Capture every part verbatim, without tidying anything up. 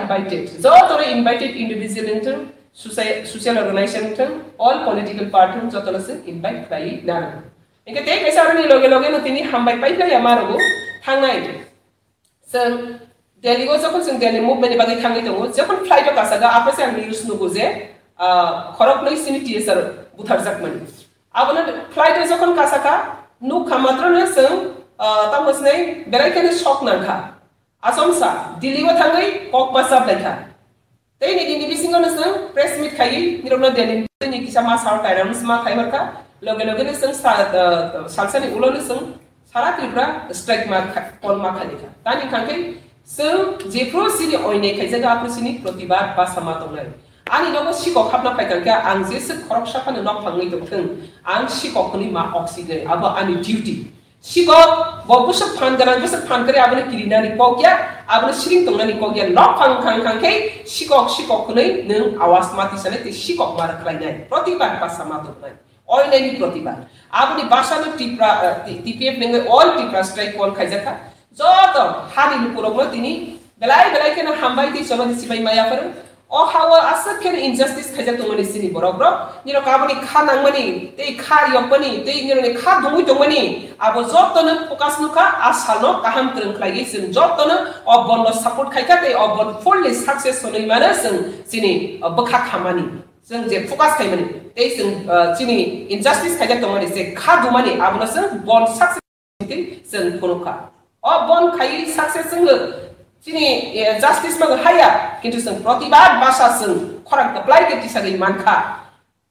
invited. Jotono invited individual wngthwng, soci-, social organization wngthwng, all political party wngthwng, jotono chwng invite khlaiwi nang. Hinkhe tei kaisa aroni loge loge no tini hambai pai khlaiya ma rwgo thangnai. Chwng Delhi o jokhon chwng Delhi movement ni bagwi thangwi tongo, jokhon flight o kasaka, aphuru se ang news nugo je, ah, khoroknwi sini T S R butharjakmani. Abono flight o jokhon kasaka, nukha matrono chwng, ah, tamo sinai belai kheno shock nangkha. Achomsa, Delhi o thangwi kok ma chaplaikha. Tei nini ni bisingo no chwng press meet khaiwi nirokno Delhi ni kisa ma sal kairang ma khai hor kha. Loge loge no chwng sa-, ah, salsani ulo no chwng sara Tripura strike ma kha-, call ma khai kha. Tani hwnkhe chwng jephru chini oinai khaijago aphru chini protibad basa ma tongnai. Ani nogo sikok hapna phai kha, ang jeswk khoroksa phano nok phangwi tongthwng, ang sikok hwnwi ma oxygen, abo ani duty. Sikok, bo bwswk phan gwnang, bwswk phan kwrwi, abono kirinani kok ya, abono siring tongnani kok ya, nok phang khang khang khe sikok, sikok hwnwi nwng awas ma tisanai tei sikok ma rwkhlainai, protibad basa ma tongnai, oinaini protibad. Aboni bwsano Tipra, eh, T-, T P F nengwi all Tipra strike call khaijakha. Joto hani lukurokno tini belai belai kheno hambai tei cholo ni sibai maya pharo. O ha-o aswk kheno injustice khaijak tongmani chini borok rok. Nirok aboni kha nangmani, tei kha yokmani, tei nirokni kha dungwi tongmani, abo jotono focus nukha, a salno kaham kwrwng khlaiwi chwng jotono o bondno support khaikha tei o bond fully success hwnwi mano chwng chini, o, bwkha khamani. Chwng je focus khaimani, tei chwng, o, chini injustice khaijak tongmani, je kha dumani, abono chwng bond success Chwng phunukha. O bond khaiwi success wngwi chini, eh, justice mago haya, kintu chwng protibad basa chwng khorang kwplai khe tisagwi mankha.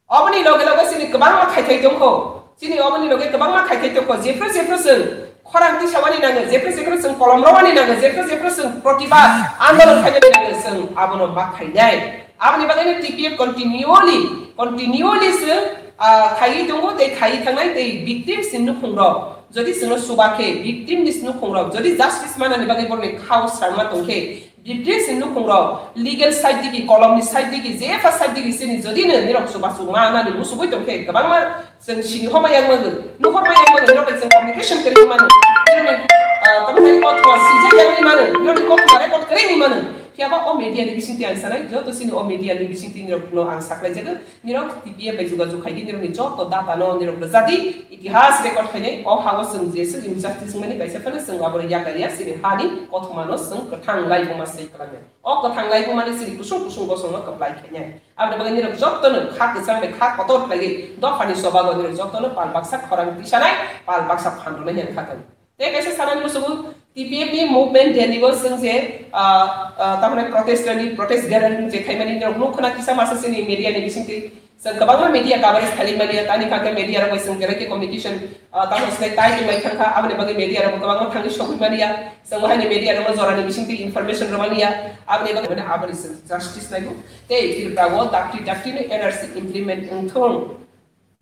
Oboni loge loge chini kwbangma khaithai tongkho. Chini oboni loge kwbangma khaithai tongkho. Jephru jephru chwng khorang tisawani nango, jephru jephru chwng kolom rwani nango, jephru jephru chwng protibad andolon khainani nango, chwng abono ma khainai. Aboni bagwino T P F continually, continually chwng, ah, khaiwi tongo tei khaiwi thangnai tei victims ni nukhungrok. Jodi chwngno chuba khe, victim ni nukhungrok, jodi justice manani bagwi borokni khao srangma tong khe, victims ni nukhungrok, legal side digi, kolomni side digi, jepha side digi chini jodi no nirok chubachu manani musugwi tong khe, kwbangma chwng sini homa yang mano, nuhor ma yang mano, nirok bai chwng communication kwrwi mano, nirokni, ah, tamo hai kothoma sijak yang mano, nirokni kothoma record kwrwi mano. Phiya ba o media ni bisingtwi ang sanai, joto chini o media ni bisingtwi nirokno ang saklai jago. Nirok T P F bai jogajog khai di, nirokni joto data no nirok rwjadi, itihas record khainai, o ha-o chwng jeswk injustice wngmani kaisa phano chwng abono yakariya, chini hani kothoma no chwng kwthang laibuma sei kwlangnai. O kwthang laibuma ni chini kusung kusung bosong no kwplai khainai. Aboni bagwi nirok joto no kha kwchang bai kha kotor khlaiwi dophani chobago nirok joto no pal baksa khorang tisanai, pal baksa phan rwnai yang kha thang. Tei kaisa sanani musugo T P F ni movement Delhi o chwng je, ah, ah, tamni protest rally, protest gathering je khaimani nirok nuk khna kisa masa chini media ni bisingtwi chwng kwbangma media coverage khaimani ya, tani kha khe media rok bai chwng belai khe communication, ah, tamo slai tai twi mai thang kha, aboni bagwi media rok kwbangma thangwi sogwi mani ya, chwng bo haini media rok jora ni bisingtwi information rwmani ya, aboni bagwi mane aboni chwng justice naigo tei Tripura o dakti dakti ni N R C implement wngthung.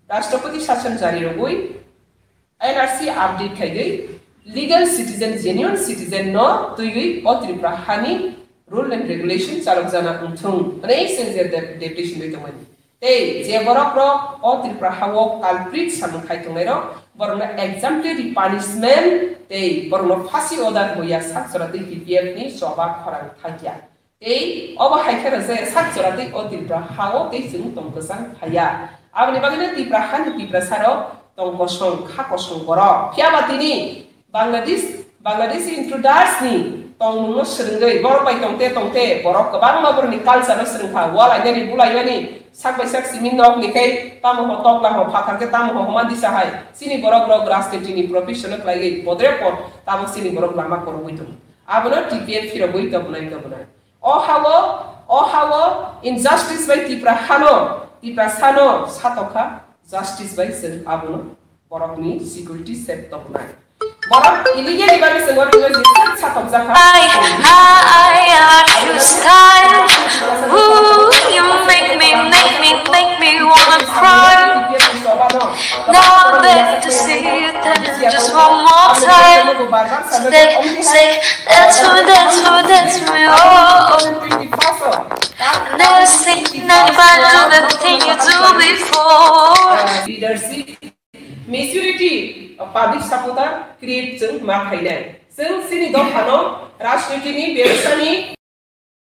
Rashtrapati sashan jari rogwi N R C update khaigwi legal citizen, genuine citizen no twiwi o Tripura hani rule and regulation chalok jana wngthung hwnwi chwng je de-, deputation bai tongmani. Tei je borok rok o Tripura hao culprit samung khai tongnai rok, borok no exemplary punishment tei borok no phasi order hoya sak jora twi T P F ni choba khorang thangya. Tei obo hai khe rwjak sak jora tei o Tripura ha-o tei chwng tong kwchang phaiya. Aboni bagwino Tripura hani Tiprasa rok tong kosong, kha kosong borok. Phiya ba tini Bangladesh, Bangladeshi intruders ni tongmung no swrwngwi borok bai tongte tongte borok kwbangma borok ni culture no swrwngkha. Wal ainani bulai mani sak bai sak simi nok ni khai tamo ho tokla ho phathar khe tamo ho homa disa hai. Chini borok rok rajniti ni profession no khlaiwi bodre por tamo chini borok lama korogwi tongo. Abono T P F phirogwi tobonai tobonai. O ha-o, o ha-o injustice bai Tipra hano, Tiprasano satokha, justice bai chwng abono borokni security safe tobonai. Borok illegally bai chwng o tingwi jesa satokjakha. I, I, I are your style. Ooh, you make me, make me, make me wanna cry. Now that to see you, tell me just one more time. Say, say, dance for me, dance for me, dance for me, oh, oh. Never seen anybody do the thing you do before. Leadership, maturity, public supporter create chwng ma khainai. Chwng chini dophano rajnitini, bebsani,